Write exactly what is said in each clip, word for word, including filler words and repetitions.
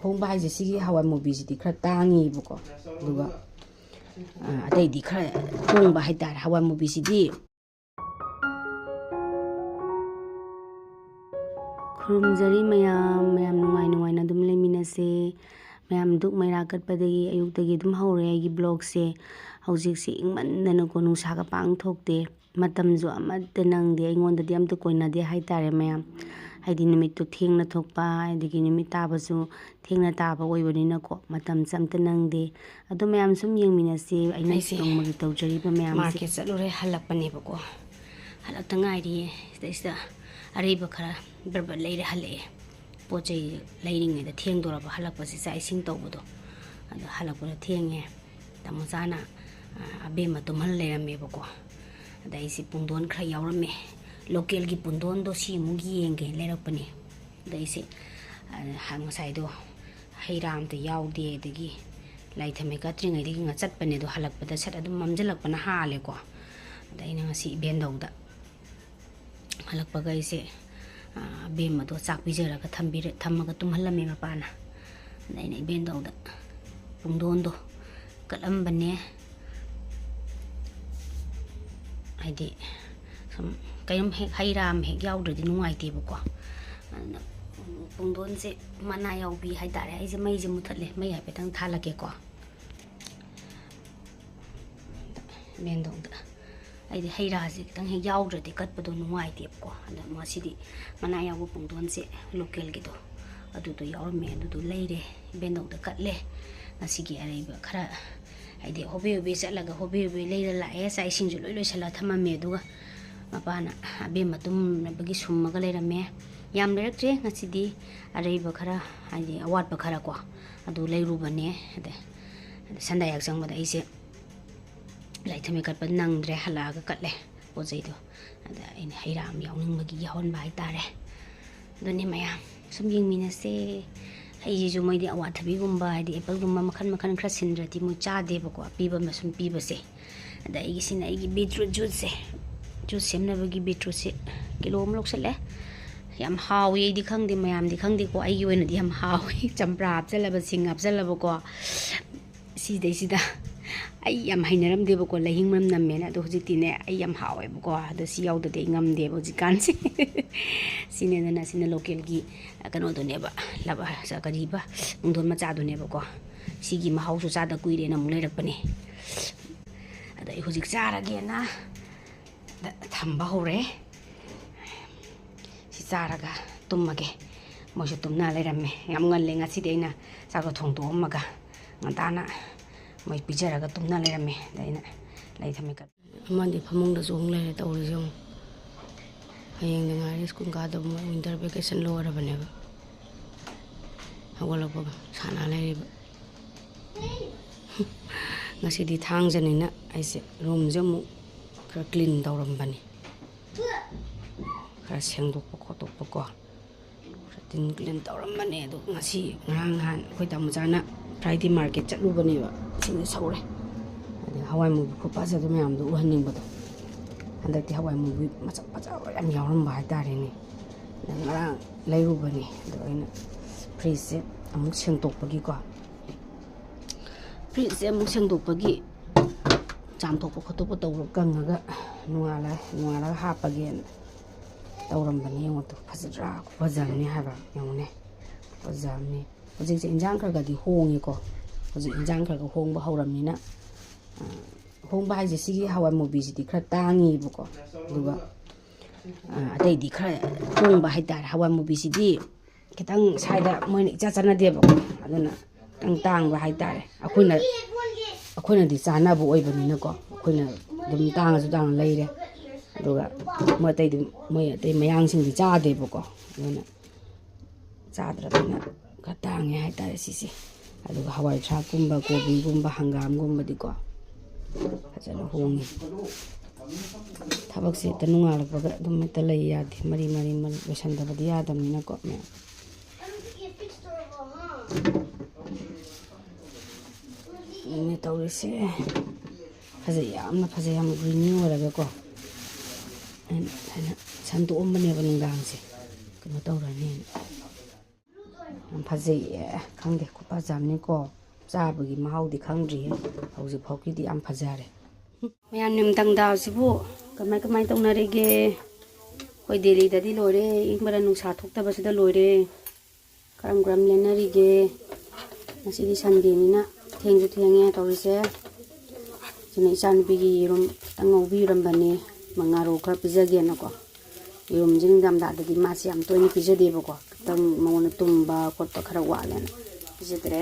ꯍꯣꯡꯕ ꯍꯥꯏꯁꯦ ꯁꯤꯒꯤ ꯍꯋꯥꯏ ꯃꯨꯕꯤꯁꯤꯗꯤ ꯈꯔ ꯇꯥꯡꯉꯤꯕꯀꯣ, ꯑꯗꯨꯒ ꯑ, ꯑꯇꯩꯗꯤ ꯈꯔ ꯍꯣꯡꯕ ꯍꯥꯏꯇꯥꯔꯦ ꯍꯋꯥꯏ ꯃꯨꯕꯤꯁꯤꯗꯤ꯫ ꯈꯨꯔꯨꯝꯖꯔꯤ ꯃꯌꯥꯝ, ꯃꯌꯥꯝ ꯅꯨꯡꯉꯥꯏ ꯅꯨꯡꯉꯥꯏꯅ ꯑꯗꯨꯝ ꯂꯩꯃꯤꯟꯅꯁꯦ꯫ ꯃꯌꯥꯝ ꯗꯨꯛ ꯃꯩꯔꯥ ꯀꯠꯄꯗꯒꯤ ꯑꯌꯨꯛꯇꯒꯤ ꯑꯗꯨꯝ ꯍꯧꯔꯦ ꯑꯩꯒꯤ ꯕ꯭ꯂꯣꯛꯁꯦ꯫ ꯍꯧꯖꯤꯛꯁꯦ ꯏꯪꯃꯟꯗꯅꯀꯣ ꯅꯨꯡꯁꯥꯒ ꯄꯥꯡ ꯊꯣꯛꯇꯦ꯫ ꯃꯇꯝꯁꯨ ꯑꯃꯠꯇ ꯅꯪꯗꯦ, ꯑꯩꯉꯣꯟꯗꯗꯤ ꯑꯝꯇ ꯀꯣꯟꯅꯗꯦ ꯍꯥꯏꯇꯥꯔꯦ ꯃꯌꯥꯝ꯫ ꯍꯥꯏꯗꯤ ꯅꯨꯃꯤꯠꯇꯨ ꯊꯦꯡꯅ ꯊꯣꯛꯄ, ꯑꯗꯒꯤ ꯅꯨꯃꯤꯠ ꯇꯥꯕꯁꯨ ꯊꯦꯡꯅ ꯇꯥꯕ ꯑꯣꯏꯕꯅꯤꯅꯀꯣ ꯃꯇꯝꯁꯦ ꯑꯝꯇ ꯅꯪꯗꯦ꯫ ꯑꯗꯣ ꯃꯌꯥꯝ ꯁꯨꯝ ꯌꯦꯡꯃꯤꯟꯅꯁꯦ ꯑꯩꯅ ꯑꯩꯁꯦ ꯅꯣꯡꯃꯒꯤ ꯇꯧꯖꯔꯤꯕ ꯃꯌꯥꯝꯁꯦ꯫ ꯃꯥꯔꯀꯦꯠ ꯆꯠꯂꯨꯔꯦ, ꯍꯜꯂꯛꯄꯅꯦꯕꯀꯣ꯫ ꯍꯜꯂꯛꯇ ꯉꯥꯏꯔꯤꯌꯦ꯫ ꯁꯤꯗꯩꯁꯤꯗ ꯑꯔꯩꯕ ꯈꯔ ꯕꯔꯕꯔ ꯂꯩꯔꯦ ꯍꯜꯂꯛꯑꯦ꯫ ꯄꯣꯠ ꯆꯩ ꯂꯩꯔꯤꯉꯩꯗ ꯊꯦꯡꯗꯣꯔꯕ ꯍꯜꯂꯛꯄꯁꯦ, ꯆꯥꯛ ꯏꯁꯤꯡ ꯇꯧꯕꯗꯣ꯫ ꯑꯗꯣ ꯍꯜꯂꯛꯄꯗ ꯊꯦꯡꯉꯦ꯫ ꯇꯥꯃꯣꯆꯥꯅ, ꯑ, ꯑꯕꯦꯝꯃ ꯇꯨꯝꯍꯜ ꯂꯩꯔꯝꯃꯦꯕꯀꯣ꯫ ꯑꯗ ꯑꯩꯁꯦ ꯄꯨꯡꯗꯣꯟ ꯈꯔ ꯌꯥꯎꯔꯝꯃꯦ꯫ ꯂꯣꯀꯦꯜꯒꯤ ꯄꯨꯡꯗꯣꯟꯗꯣ ꯁꯤ ꯑꯃꯨꯛ ꯌꯦꯡꯒꯦ ꯂꯩꯔꯛꯄꯅꯦ꯫ ꯑꯗ ꯑꯩꯁꯦ, ꯑ, ꯉꯁꯥꯏꯗꯣ ꯍꯩ ꯔꯥ ꯑꯝꯇ ꯌꯥꯎꯗꯦ, ꯑꯗꯒꯤ ꯂꯥꯏ ꯊꯝꯃꯦ ꯀꯠꯇ꯭ꯔꯤꯉꯩꯗꯒꯤ ꯉ-, ꯆꯠꯄꯅꯦ, ꯑꯗꯣ ꯍꯜꯂꯛꯄꯗ ꯁꯠ ꯑꯗꯨꯝ ꯃꯝꯁꯤꯜꯂꯛꯄꯅ ꯍꯥꯜꯂꯦꯀꯣ꯫ ꯑꯗ ꯑꯩꯅ ꯉꯁꯤ ꯏꯕꯦꯟꯗꯧꯗ ꯍꯜꯂꯛꯄꯒ ꯑꯩꯁꯦ, ꯑ, ꯑꯕꯦꯝꯃꯗꯣ ꯆꯥꯛ ꯄꯤꯖꯔꯒ ꯊꯝꯕꯤꯔ-, ꯊꯝꯃꯒ ꯇꯨꯝꯍꯜꯂꯝꯃꯦ ꯃꯄꯥꯅ꯫ ꯑꯗ ꯑꯩꯅ ꯏꯕꯦꯟꯗꯧꯗ ꯄꯨꯡꯗꯣꯟꯗꯣ ꯀꯠꯂꯝꯕꯅꯦ꯫ ꯍꯥꯏꯗꯤ ꯁꯨꯝ ꯀꯩꯅꯣꯝ ꯍꯦꯛ, ꯍꯩ ꯔꯥ ꯑꯃ ꯍꯦꯛ ꯌꯥꯎꯗ꯭ꯔꯗꯤ ꯅꯨꯡꯉꯥꯏꯇꯦꯕꯀꯣ꯫ ꯑꯗꯨꯅ ꯄꯨꯡꯗꯣꯟꯁꯦ ꯃꯅꯥ ꯌꯥꯎꯕꯤ ꯍꯥꯏꯇꯥꯔꯦ꯫ ꯑꯩꯁꯦ ꯃꯩꯁꯦ ꯃꯨꯊꯠꯂꯦ, ꯃꯩ ꯍꯥꯏꯐꯦꯠꯇꯪ ꯊꯥꯜꯂꯛꯀꯦꯀꯣ꯫ ꯃꯦꯟꯗꯣꯡꯗ ꯑꯩꯗꯤ ꯍꯩ ꯔꯥꯁꯦ ꯈꯤꯇꯪ ꯍꯦꯛ ꯌꯥꯎꯗ꯭ꯔꯗꯤ ꯀꯠꯄꯗꯣ ꯅꯨꯡꯉꯥꯏꯇꯦꯕꯀꯣ꯫ ꯑꯗꯣ ꯉꯁꯤꯗꯤ ꯃꯅꯥ ꯌꯥꯎꯕ ꯄꯨꯡꯗꯣꯟꯁꯦ ꯂꯣꯀꯦꯜꯒꯤꯗꯣ ꯑꯗꯨꯗꯣ ꯌꯥꯎꯔꯝꯃꯦ, ꯑꯗꯨꯗꯣ ꯂꯩꯔꯦ꯫ ꯏꯕꯦꯟꯗꯧꯗ ꯀꯠꯂꯦ꯫ ꯉꯁꯤꯒꯤ ꯑꯔꯩꯕ ꯈꯔ, ꯍꯥꯏꯗꯤ ꯍꯣꯕꯦ ꯍꯣꯕꯦ ꯆꯠꯂꯒ ꯍꯣꯕꯦ ꯍꯣꯕꯦ ꯂꯩꯔ ꯂꯥꯛꯑꯦ꯫ ꯆꯥꯛ ꯏꯁꯤꯡꯁꯨ ꯂꯣꯏ ꯂꯣꯏꯁꯤꯜꯂ ꯊꯝꯃꯝꯃꯦ꯫ ꯑꯗꯨꯒ ꯃꯄꯥꯅ ꯑꯕꯦꯝꯃ ꯇꯨꯝꯅꯕꯒꯤ ꯁꯨꯝꯃꯒ ꯂꯩꯔꯝꯃꯦ꯫ ꯌꯥꯝ ꯂꯩꯔꯛꯇ꯭ꯔꯦ ꯉꯁꯤꯗꯤ, ꯑꯔꯩꯕ ꯈꯔ, ꯍꯥꯏꯗꯤ ꯑꯋꯥꯠꯄ ꯈꯔ ꯀꯣ, ꯑꯗꯨ ꯂꯩꯔꯨꯕꯅꯦ꯫ ꯑꯗ, ꯑꯗ ꯁꯟꯗꯥ ꯌꯥꯛ ꯆꯪꯕꯗ ꯑꯩꯁꯦ ꯂꯥꯏ ꯊꯝꯃꯦ ꯀꯠꯄ ꯅꯪꯗ꯭ꯔꯦ, ꯍꯜꯂꯛꯑꯒ ꯀꯠꯂꯦ ꯄꯣꯠ ꯆꯩꯗꯣ꯫ ꯑꯗ ꯑꯩꯅ ꯍꯩ ꯔꯥ ꯑꯃ ꯌꯥꯎꯅꯤꯡꯕꯒꯤ ꯌꯥꯎꯍꯟꯕ ꯍꯥꯏꯇꯥꯔꯦ꯫ ꯑꯗꯨꯅꯦ ꯃꯌꯥꯝ ꯁꯨꯝ ꯌꯦꯡꯃꯤꯟꯅꯁꯦ꯫ ꯍꯩꯁꯤꯁꯨ ꯃꯣꯏꯗꯤ ꯑꯋꯥꯊꯕꯤꯒꯨꯝꯕ, ꯍꯥꯏꯗꯤ ꯑꯦꯄꯜꯒꯨꯝꯕ ꯃꯈꯜ ꯃꯈꯜ ꯈꯔ ꯁꯤꯟꯗ꯭ꯔꯗꯤ ꯃꯣꯏ ꯆꯥꯗꯦꯕꯀꯣ, ꯑꯄꯤꯕ ꯑꯃ ꯁꯨꯝ ꯄꯤꯕꯁꯦ꯫ ꯑꯗ ꯑꯩꯒꯤꯁꯤꯅ ꯑꯩꯒꯤ ꯕꯤꯠꯔꯨꯠ ꯖꯨꯁꯁꯦ, ꯖꯨꯁ ꯁꯦꯝꯅꯕꯒꯤ ꯕꯤꯠꯔꯨꯠꯁꯦ ꯀꯤꯂꯣ ꯑꯃ ꯂꯧꯁꯜꯂꯦ꯫ ꯌꯥꯝ ꯍꯥꯎꯋꯤ꯫ ꯑꯩꯗꯤ ꯈꯪꯗꯦ, ꯃꯌꯥꯝꯗꯤ ꯈꯪꯗꯦꯀꯣ, ꯑꯩꯒꯤ ꯑꯣꯏꯅꯗꯤ ꯌꯥꯝ ꯍꯥꯎꯋꯤ꯫ ꯆꯝꯄ꯭ꯔꯥ ꯍꯥꯞꯆꯜꯂꯕ, ꯁꯤꯡ ꯍꯥꯞꯆꯜꯂꯕꯀꯣ꯫ ꯁꯤꯗꯩꯁꯤꯗ ꯑꯩ ꯌꯥꯝ ꯍꯩꯅꯔꯝꯗꯦꯕꯀꯣ, ꯂꯍꯤꯡ ꯃꯅꯝ ꯅꯝꯃꯦꯅ꯫ ꯑꯗꯣ ꯍꯧꯖꯤꯛꯇꯤꯅꯦ, ꯑꯩ ꯌꯥꯝ ꯍꯥꯎꯋꯦꯕꯀꯣ꯫ ꯑꯗꯣ ꯁꯤ ꯌꯥꯎꯗꯗꯤ ꯑꯩ ꯉꯝꯗꯦꯕ ꯍꯧꯖꯤꯛꯀꯥꯟꯁꯦ꯫ ꯁꯤꯅꯦꯗꯅ, ꯁꯤꯅ ꯂꯣꯀꯦꯜꯒꯤ ꯀꯩꯅꯣꯗꯨꯅꯦꯕ, ꯂꯕ-, ꯀꯔꯤꯕ, ꯄꯨꯡꯗꯣꯟ ꯃꯆꯥꯗꯨꯅꯦꯕꯀꯣ꯫ ꯁꯤꯒꯤ ꯃꯍꯥꯎꯁꯨ ꯆꯥꯗ ꯀꯨꯏꯔꯦꯅ ꯑꯃꯨꯛ ꯂꯩꯔꯛꯄꯅꯦ꯫ ꯑꯗ ꯑꯩ ꯍꯧꯖꯤꯛ ꯆꯥꯔꯒꯦꯅ ꯊꯝꯕ ꯍꯧꯔꯦ꯫ ꯁꯤ ꯆꯥꯔꯒ ꯇꯨꯝꯃꯒꯦ꯫ ꯃꯣꯏꯁꯨ ꯇꯨꯝꯅ ꯂꯩꯔꯝꯃꯦ꯫ ꯌꯥꯝ ꯉꯜꯂꯦ ꯉꯁꯤꯗꯤ꯫ ꯑꯩꯅ ꯆꯥꯛꯇꯣ ꯊꯣꯡꯗꯣꯛꯑꯝꯃꯒ ꯉꯟꯇꯥꯅ ꯃꯣꯏ ꯄꯤꯖꯔꯒ ꯇꯨꯝꯅ ꯂꯩꯔꯝꯃꯦ꯫ ꯑꯗ ꯑꯩꯅ ꯂꯩ ꯊꯝꯃꯦ꯫ ꯑꯃꯗꯤ ꯐꯃꯨꯡꯗ ꯆꯣꯡ ꯂꯩꯔꯦ ꯇꯧꯔꯤꯁꯦ ꯌꯦꯡꯉꯨ꯫ ꯍꯌꯦꯡꯗ ꯉꯥꯏꯔꯦ ꯁ꯭ꯀꯨꯜ ꯀꯥꯗꯧꯕ, ꯃꯣꯏ ꯋꯤꯟꯇꯔ ꯚꯦꯀꯦꯁꯟ ꯂꯣꯏꯔꯕꯅꯦꯕ꯫ ꯍꯧꯒꯠꯂꯛꯄꯒ ꯁꯥꯟꯅ ꯂꯩꯔꯤꯕ꯫ ꯉꯁꯤꯗꯤ ꯊꯥꯡꯖꯅꯤꯅ ꯑꯩꯁꯦ ꯔꯨꯝꯁꯦ ꯑꯃꯨꯛ ꯈꯔ ꯀ꯭ꯂꯤꯟ ꯇꯧꯔꯝꯕꯅꯤ꯫ ꯈꯔ ꯁꯦꯡꯗꯣꯛꯄ ꯈꯣꯠꯇꯣꯛꯄꯀꯣ꯫ ꯔꯨꯇꯤꯟ ꯀ꯭ꯂꯤꯟ ꯇꯧꯔꯝꯕꯅꯦ꯫ ꯑꯗꯣ ꯉꯁꯤ, ꯉꯔꯥꯡ ꯅꯍꯥꯟ ꯑꯩꯈꯣꯏ ꯇꯥꯃꯣꯆꯥꯅ ꯐ꯭ꯔꯥꯏꯗꯦ ꯃꯥꯔꯀꯦꯠ ꯆꯠꯂꯨꯕꯅꯦꯕ꯫ ꯁꯤꯡꯗ ꯁꯧꯔꯦ꯫ ꯑꯗꯩ ꯍꯋꯥꯏ ꯃꯨꯕꯤ ꯈꯨꯐꯖꯗꯣ ꯃꯌꯥꯝꯗꯣ ꯎꯍꯟꯅꯤꯡꯕꯗꯣ꯫ ꯍꯟꯗꯛꯇꯤ ꯍꯋꯥꯏ ꯃꯨꯕꯤ ꯃꯁꯛ ꯐꯖꯕ ꯌꯥꯝ ꯌꯥꯎꯔꯝꯕ ꯍꯥꯏꯇꯥꯔꯦꯅꯦ꯫ ꯑꯗ ꯉꯔꯥꯡ ꯂꯩꯔꯨꯕꯅꯦ꯫ ꯑꯗꯣ ꯑꯩꯅ ꯐ꯭ꯔꯤꯖꯁꯦ ꯑꯃꯨꯛ ꯁꯦꯡꯗꯣꯛꯄꯒꯤꯀꯣ꯫ ꯐ꯭ꯔꯤꯖꯁꯦ ꯑꯃꯨꯛ ꯁꯦꯡꯗꯣꯛꯄꯒꯤ ꯆꯥꯝꯊꯣꯛꯄ ꯈꯣꯠꯇꯣꯛꯄ ꯇꯧꯔ ꯀꯪꯉꯒ ꯅꯣꯡꯉꯥꯜꯂ-, ꯅꯣꯡꯉꯥꯜꯂꯒ ꯍꯥꯞꯄꯒꯦꯅ ꯇꯧꯔꯝꯕꯅꯦ꯫ ꯌꯦꯡꯉꯣꯇꯣ, ꯐꯖꯗ꯭ꯔꯥ? ꯈꯨꯐꯖ ꯑꯃꯅꯤ ꯍꯥꯏꯕ, ꯌꯦꯡꯉꯨꯅꯦ, ꯐꯖꯕꯅꯤ꯫ ꯍꯧꯖꯤꯛꯁꯦ ꯏꯟꯖꯥꯡ ꯈꯔ ꯈꯔꯗꯤ ꯍꯣꯡꯉꯤꯀꯣ꯫ ꯍꯧꯖꯤꯛ ꯏꯟꯖꯥꯡ ꯈꯔ ꯈꯔ ꯍꯣꯡꯕ ꯍꯧꯔꯝꯅꯤꯅ, ꯑ, ꯍꯣꯡꯕ ꯍꯥꯏꯁꯦ ꯁꯤꯒꯤ ꯍꯋꯥꯏ ꯃꯨꯕꯤꯁꯤꯗꯤ ꯈꯔ ꯇꯥꯡꯉꯤꯕꯀꯣ꯫ ꯑꯗꯨꯒ, ꯑ, ꯑꯇꯩꯗꯤ ꯈꯔ ꯍꯣꯡꯕ ꯍꯥꯏꯇꯥꯔꯦ꯫ ꯍꯋꯥꯏ ꯃꯨꯕꯤꯁꯤꯗꯤ ꯈꯤꯇꯪ ꯁ꯭ꯋꯥꯏꯗ ꯃꯣꯏꯅ ꯏꯆꯥ ꯆꯥꯟꯅꯗꯦꯕꯀꯣ꯫ ꯑꯗꯨꯅ ꯈꯤꯇꯪ ꯇꯥꯡꯕ ꯍꯥꯏꯇꯥꯔꯦ꯫ ꯑꯩꯈꯣꯏꯅ, ꯑꯩꯈꯣꯏꯅꯗꯤ ꯆꯥꯅꯕ ꯑꯣꯏꯕꯅꯤꯅꯀꯣ, ꯑꯩꯈꯣꯏꯅ ꯑꯗꯨꯝ ꯇꯥꯡꯉꯁꯨ ꯇꯥꯡꯅ ꯂꯩꯔꯦ꯫ ꯑꯗꯨꯒ ꯃꯣꯏ ꯑꯇꯩꯗꯤ, ꯃꯣꯏ ꯑꯇꯩ ꯃꯌꯥꯡꯁꯤꯡꯗꯤ ꯆꯥꯗꯦꯕꯀꯣ꯫ ꯑꯗꯨꯅ ꯆꯥꯗ꯭ꯔꯕꯅꯤꯅ ꯈꯔ ꯇꯥꯡꯉꯦ ꯍꯥꯏꯇꯥꯔꯦ ꯁꯤꯁꯦ꯫ ꯑꯗꯨꯒ ꯍꯋꯥꯏ ꯊ꯭ꯔꯥꯛꯀꯨꯝꯕ, ꯀꯣꯕꯤꯒꯨꯝꯕ, ꯍꯪꯒꯥꯝꯒꯨꯝꯕꯗꯤꯀꯣ ꯐꯖꯅ ꯍꯣꯡꯉꯤ꯫ ꯊꯕꯛꯁꯦ ꯍꯦꯛꯇ ꯅꯣꯡꯉꯥꯜꯂꯛꯄꯒ ꯑꯗꯨꯝ ꯍꯦꯛꯇ ꯂꯩ ꯌꯥꯗꯦ꯫ ꯃꯔꯤ, ꯃꯔꯤ, ꯃꯔꯤ ꯂꯣꯏꯁꯟꯗꯕꯗꯤ ꯌꯥꯗꯕꯅꯤꯅꯀꯣ ꯃꯌꯥꯝ꯫ ꯑꯗꯨꯅꯦ ꯇꯧꯔꯤꯁꯦ꯫ ꯐꯖꯩ, ꯌꯥꯝꯅ ꯐꯖꯩ, ꯌꯥꯝ ꯒ꯭ꯔꯤꯅꯤ ꯑꯣꯏꯔꯒꯀꯣ꯫ ꯑꯩꯅ, ꯑꯩꯅ ꯁꯟꯗꯣꯛꯑꯝꯕꯅꯦꯕ ꯅꯨꯡꯗꯥꯡꯁꯦ꯫ ꯀꯩꯅꯣ ꯇꯧꯔꯅꯤ꯫ ꯌꯥꯝ ꯐꯖꯩꯌꯦ꯫ ꯈꯪꯗꯦ, ꯈꯨꯐꯖ ꯑꯃꯅꯤꯀꯣ꯫ ꯆꯥꯕꯒꯤ ꯃꯍꯥꯎꯗꯤ ꯈꯪꯗ꯭ꯔꯤꯌꯦ꯫ ꯍꯧꯖꯤꯛ ꯐꯥꯎꯒꯤꯗꯤ ꯌꯥꯝ ꯐꯖꯔꯦ꯫ ꯃꯌꯥꯝ ꯅꯤꯡꯊꯝꯊꯥꯁꯤꯕꯨ ꯀꯃꯥꯏ ꯀꯃꯥꯏ ꯇꯧꯅꯔꯤꯒꯦ? ꯑꯩꯈꯣꯏ ꯗꯦꯜꯂꯤꯗꯗꯤ ꯂꯣꯏꯔꯦ, ꯏꯪꯕꯅ ꯅꯨꯡꯁꯥ ꯊꯣꯛꯇꯕꯁꯤꯗ ꯂꯣꯏꯔꯦ꯫ ꯀꯔꯝ ꯀꯔꯝ ꯂꯦꯟꯅꯔꯤꯒꯦ? ꯉꯁꯤꯗꯤ ꯁꯟꯗꯦꯅꯤꯅ ꯊꯦꯡꯁꯨ ꯊꯦꯡꯉꯦ ꯇꯧꯔꯤꯁꯦ꯫ ꯑꯗꯨꯅ ꯏꯆꯥꯅꯨꯄꯤꯒꯤ ꯌꯦꯔꯨꯝ ꯈꯤꯇꯪ ꯉꯧꯕꯤꯔꯝꯕꯅꯦ, ꯃꯉꯥꯔꯣ ꯈꯔ ꯄꯤꯖꯒꯦꯅꯀꯣ꯫ ꯌꯦꯔꯨꯝꯁꯦ ꯅꯤꯡꯊꯝꯊꯥꯗꯗꯤ ꯃꯥꯁꯦ ꯌꯥꯝ ꯇꯣꯏꯅ ꯄꯤꯖꯗꯦꯕꯀꯣ, ꯈꯤꯇꯪ ꯃꯉꯣꯟꯗ ꯇꯨꯝꯕ ꯈꯣꯠꯄ ꯈꯔ ꯋꯥꯠꯂꯦꯅ ꯄꯤꯖꯗ꯭ꯔꯦ꯫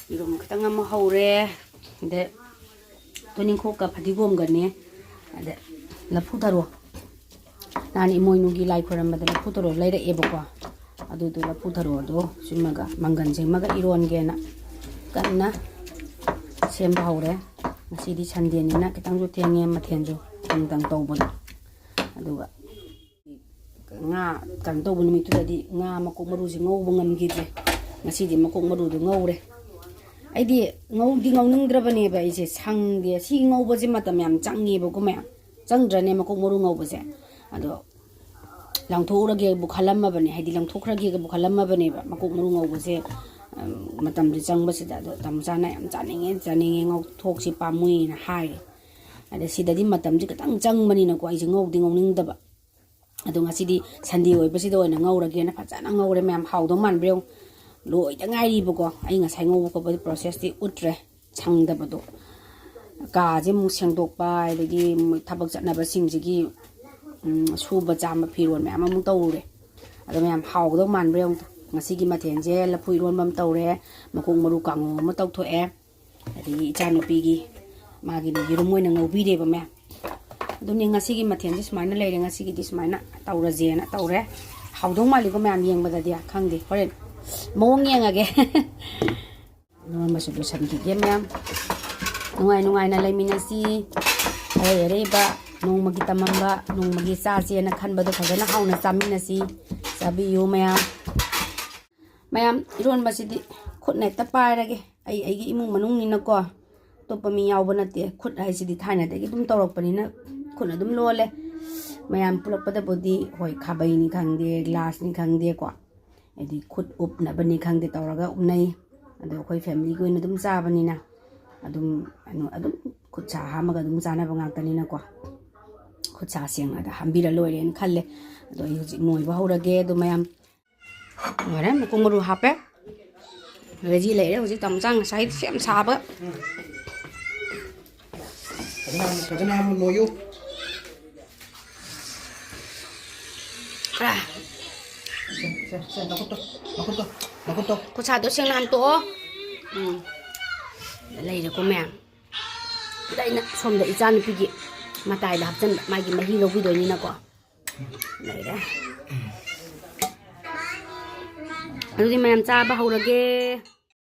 ꯌꯦꯔꯨꯝ ꯈꯤꯇꯪ ꯑꯃ ꯍꯧꯔꯦ꯫ ꯑꯗꯩ ꯇꯣꯅꯤꯡꯈꯣꯛꯀ ꯐꯗꯤꯒꯣꯝꯒꯅꯦ, ꯑꯗ ꯂꯐꯨ ꯊꯔꯣ꯫ ꯅꯍꯥꯟ ꯏꯃꯣꯏꯅꯨꯒꯤ ꯂꯥꯏ ꯈꯣꯏꯔꯝꯕꯗ ꯂꯐꯨ ꯊꯔꯣ ꯂꯩꯔꯛꯑꯦꯕꯀꯣ꯫ ꯑꯗꯨꯗꯣ ꯂꯐꯨ ꯊꯔꯣꯗꯣ ꯁꯤꯃꯒ ꯃꯪꯒꯟ ꯁꯦꯝꯃꯒ ꯏꯔꯣꯟꯒꯦꯅ ꯀꯟꯅ ꯁꯦꯝꯕ ꯍꯧꯔꯦ꯫ ꯉꯁꯤꯗꯤ ꯁꯟꯗꯦꯅꯤꯅ ꯈꯤꯇꯪꯁꯨ ꯊꯦꯡꯉꯦ, ꯃꯊꯦꯜꯁꯨ ꯇꯪ ꯇꯪ ꯇꯧꯕꯗꯣ꯫ ꯑꯗꯨꯒ ꯉꯥ ꯀꯩꯅꯣ ꯇꯧꯕ ꯅꯨꯃꯤꯠꯇꯨꯗꯗꯤ ꯉꯥ ꯃꯀꯣꯛ ꯃꯔꯨꯁꯦ ꯉꯧꯕ ꯉꯝꯈꯤꯗ꯭ꯔꯦ꯫ ꯉꯁꯤꯗꯤ ꯃꯀꯣꯛ ꯃꯔꯨꯗꯣ ꯉꯧꯔꯦ꯫ ꯑꯩꯗꯤ ꯉꯧꯗꯤ ꯉꯧꯅꯤꯡꯗ꯭ꯔꯕꯅꯦꯕ ꯑꯩꯁꯦ, ꯁꯪꯗꯦ꯫ ꯁꯤ ꯉꯧꯕꯁꯦ ꯃꯇꯝ ꯌꯥꯝ ꯆꯪꯉꯦꯕꯀꯣ ꯃꯌꯥꯝ꯫ ꯆꯪꯗ꯭ꯔꯅꯦ ꯃꯀꯣꯛ ꯃꯔꯨ ꯉꯧꯕꯁꯦ? ꯑꯗꯣ ꯂꯪꯊꯣꯛꯎꯔꯒꯦꯕꯨ ꯈꯜꯂꯝꯃꯕꯅꯦ, ꯍꯥꯏꯗꯤ ꯂꯪꯊꯣꯛꯈ꯭ꯔꯒꯦꯕꯨ ꯈꯜꯂꯝꯃꯕꯅꯦꯕ꯫ ꯃꯀꯣꯛ ꯃꯔꯨ ꯉꯧꯕꯁꯦ, ꯑꯝ, ꯃꯇꯝꯁꯦ ꯆꯪꯕꯁꯤꯗ꯫ ꯑꯗꯣ ꯇꯥꯃꯣꯆꯥꯅ ꯌꯥꯝ ꯆꯥꯅꯤꯡꯉꯦ, ꯆꯥꯅꯤꯡꯉꯦ, ꯉꯧꯊꯣꯛꯁꯤ ꯄꯥꯝꯃꯨꯏꯅ ꯍꯥꯏꯔꯦ꯫ ꯑꯗ ꯁꯤꯗꯗꯤ ꯃꯇꯝꯁꯦ ꯈꯤꯇꯪ ꯆꯪꯕꯅꯤꯅꯀꯣ, ꯑꯩꯁꯦ ꯉꯧꯗꯤ ꯉꯧꯅꯤꯡꯗꯕ꯫ ꯑꯗꯣ ꯉꯁꯤꯗꯤ ꯁꯟꯗꯦ ꯑꯣꯏꯕꯁꯤꯗ ꯑꯣꯏꯅ ꯉꯧꯔꯒꯦꯅ ꯐꯖꯅ ꯉꯧꯔꯦ ꯃꯌꯥꯝ꯫ ꯍꯥꯎꯗꯧ ꯃꯥꯟꯕ꯭ꯔꯥ ꯌꯦꯡꯉꯨ꯫ ꯂꯣꯏꯗ ꯉꯥꯏꯔꯤꯕꯀꯣ, ꯑꯩ ꯉꯁꯥꯏ ꯉꯧꯕ ꯈꯣꯠꯄꯗꯤ ꯄ꯭ꯔꯣꯁꯦꯁꯇꯤ ꯎꯠꯇ꯭ꯔꯦ, ꯁꯪꯗꯕꯗꯣ꯫ ꯀꯥꯁꯦ ꯑꯃꯨꯛ ꯁꯦꯡꯗꯣꯛꯄ, ꯑꯗꯒꯤ ꯃꯣꯏ ꯊꯕꯛ ꯆꯠꯅꯕꯁꯤꯡꯁꯤꯒꯤ, ꯎꯝ, ꯁꯨꯕ ꯆꯥꯝꯕ ꯐꯤꯔꯣꯜ ꯃꯌꯥꯝ ꯑꯃꯨꯛ ꯇꯧꯔꯨꯔꯦ꯫ ꯑꯗꯣ ꯃꯌꯥꯝ ꯍꯥꯎꯒꯗꯧ ꯃꯥꯟꯕ꯭ꯔꯥ ꯌꯦꯡꯉꯨ꯫ ꯉꯁꯤꯒꯤ ꯃꯊꯦꯜꯁꯦ ꯂꯐꯨ ꯏꯔꯣꯟꯕ ꯑꯃ ꯇꯧꯔꯦ, ꯃꯀꯣꯛ ꯃꯔꯨ ꯀꯥꯡꯉꯧ ꯑꯃ ꯇꯧꯊꯣꯛꯑꯦ, ꯑꯗꯒꯤ ꯏꯆꯥꯅꯨꯄꯤꯒꯤ ꯃꯥꯒꯤꯅ ꯌꯦꯔꯨꯝ ꯑꯣꯏꯅ ꯉꯧꯕꯤꯔꯦꯕ ꯃꯌꯥꯝ꯫ ꯑꯗꯨꯅꯤ ꯉꯁꯤꯒꯤ ꯃꯊꯦꯜꯁꯦ ꯁꯨꯃꯥꯏꯅ ꯂꯩꯔꯦ, ꯉꯁꯤꯒꯤꯗꯤ ꯁꯨꯃꯥꯏꯅ ꯇꯧꯔꯁꯦꯅ ꯇꯧꯔꯦ꯫ ꯍꯥꯎꯗꯧ ꯃꯥꯜꯂꯤꯀꯣ ꯃꯌꯥꯝ, ꯌꯦꯡꯕꯗꯗꯤ ꯈꯪꯗꯦ, ꯍꯣꯔꯦꯟ ꯃꯑꯣꯡ ꯌꯦꯡꯉꯒꯦ꯫ ꯂꯣꯟꯕꯁꯨ ꯂꯣꯏꯁꯤꯟꯈꯤꯒꯦ ꯃꯌꯥꯝ꯫ ꯅꯨꯡꯉꯥꯏ ꯅꯨꯡꯉꯥꯏꯅ ꯂꯩꯃꯤꯟꯅꯁꯤ꯫ ꯑꯔꯩ ꯑꯔꯩꯕ ꯅꯣꯡꯃꯒꯤ ꯇꯝꯃꯝꯕ, ꯅꯣꯡꯃꯒꯤ ꯆꯥꯁꯦꯅ ꯈꯟꯕꯗꯣ ꯐꯖꯅ ꯍꯥꯎꯅ ꯆꯥꯃꯤꯟꯅꯁꯤ꯫ ꯆꯥꯕꯤꯌꯨ ꯃꯌꯥꯝ꯫ ꯃꯌꯥꯝ, ꯏꯔꯣꯟꯕꯁꯤꯗꯤ ꯈꯨꯠꯅ ꯍꯦꯛꯇ ꯄꯥꯏꯔꯒꯦ꯫ ꯑꯩ ꯑꯩꯒꯤ ꯏꯃꯨꯡ ꯃꯅꯨꯡꯅꯤꯅꯀꯣ, ꯑꯇꯣꯞꯄ ꯃꯤ ꯌꯥꯎꯕ ꯅꯠꯇꯦ꯫ ꯈꯨꯠ ꯍꯥꯏꯁꯤꯗꯤ ꯊꯥꯏꯅꯗꯒꯤ ꯑꯗꯨꯝ ꯇꯧꯔꯛꯄꯅꯤꯅ ꯈꯨꯠꯅ ꯑꯗꯨꯝ ꯂꯣꯜꯂꯦ꯫ ꯃꯌꯥꯝ ꯄꯨꯜꯂꯛꯄꯗꯕꯨꯗꯤ, ꯍꯣꯏ, ꯈꯥꯕꯩꯅꯤ ꯈꯪꯗꯦ, ꯒ꯭ꯂꯥꯁꯅꯤ ꯈꯪꯗꯦꯀꯣ, ꯍꯥꯏꯗꯤ ꯈꯨꯠ ꯎꯞꯅꯕꯅꯤ ꯈꯪꯗꯦ ꯇꯧꯔꯒ ꯎꯞꯅꯩ꯫ ꯑꯗꯣ ꯑꯩꯈꯣꯏ ꯐꯦꯃꯤꯂꯤꯒꯤ ꯑꯣꯏꯅ ꯑꯗꯨꯝ ꯆꯥꯕꯅꯤꯅ ꯑꯗꯨꯝ, ꯀꯩꯅꯣ, ꯑꯗꯨꯝ ꯈꯨꯠ ꯁꯥ ꯍꯥꯝꯃꯒ ꯑꯗꯨꯝ ꯆꯥꯅꯕ ꯉꯥꯛꯇꯅꯤꯅꯀꯣ, ꯈꯨꯠ ꯁꯥ ꯁꯦꯡꯅ ꯑꯗ ꯍꯥꯝꯕꯤꯔ ꯂꯣꯏꯔꯦꯅ ꯈꯜꯂꯦ꯫ ꯑꯗꯣ ꯑꯩ ꯍꯧꯖꯤꯛ ꯅꯣꯏꯕ ꯍꯧꯔꯒꯦ꯫ ꯑꯗꯣ ꯃꯌꯥꯝ ꯂꯣꯏꯔꯦ, ꯃꯀꯣꯛ ꯃꯔꯨ ꯍꯥꯞꯄꯦ꯫ ꯔꯦꯗꯤ ꯂꯩꯔꯦ ꯍꯧꯖꯤꯛ ꯇꯥꯃꯣꯆꯥ ꯉꯁꯥꯏ ꯁꯦꯝ ꯁꯥꯕ꯫ ꯐꯖꯅ ꯍꯥꯝꯃꯨ, ꯐꯖꯅ ꯍꯥꯝꯃꯨ, ꯅꯣꯏꯌꯨ꯫ ꯁꯦ, ꯁꯦ, ꯁꯦ, ꯅꯈꯨꯠꯇꯣ, ꯅꯈꯨꯠꯇꯣ, ꯅꯈꯨꯠꯇꯣ꯫ ꯈꯨꯠꯁꯥꯗꯣ ꯁꯦꯡꯅ ꯍꯥꯝꯇꯣꯛꯑꯣ꯫ ꯎꯝ꯫ ꯂꯩꯔꯦꯀꯣ ꯃꯌꯥꯝ꯫ ꯑꯗ ꯑꯩꯅ ꯁꯣꯝꯗ ꯏꯆꯥꯅꯨꯄꯤꯒꯤ ꯃꯇꯥꯏꯗ ꯍꯥꯞꯆꯤꯟꯕ, ꯃꯥꯒꯤ ꯃꯍꯤ ꯂꯧꯕꯤꯗꯣꯏꯅꯤꯅꯀꯣ꯫ ꯂꯩꯔꯦ꯫ ꯑꯗꯨꯗꯤ ꯃꯌꯥꯝ ꯆꯥꯕ ꯍꯧꯔꯒꯦ꯫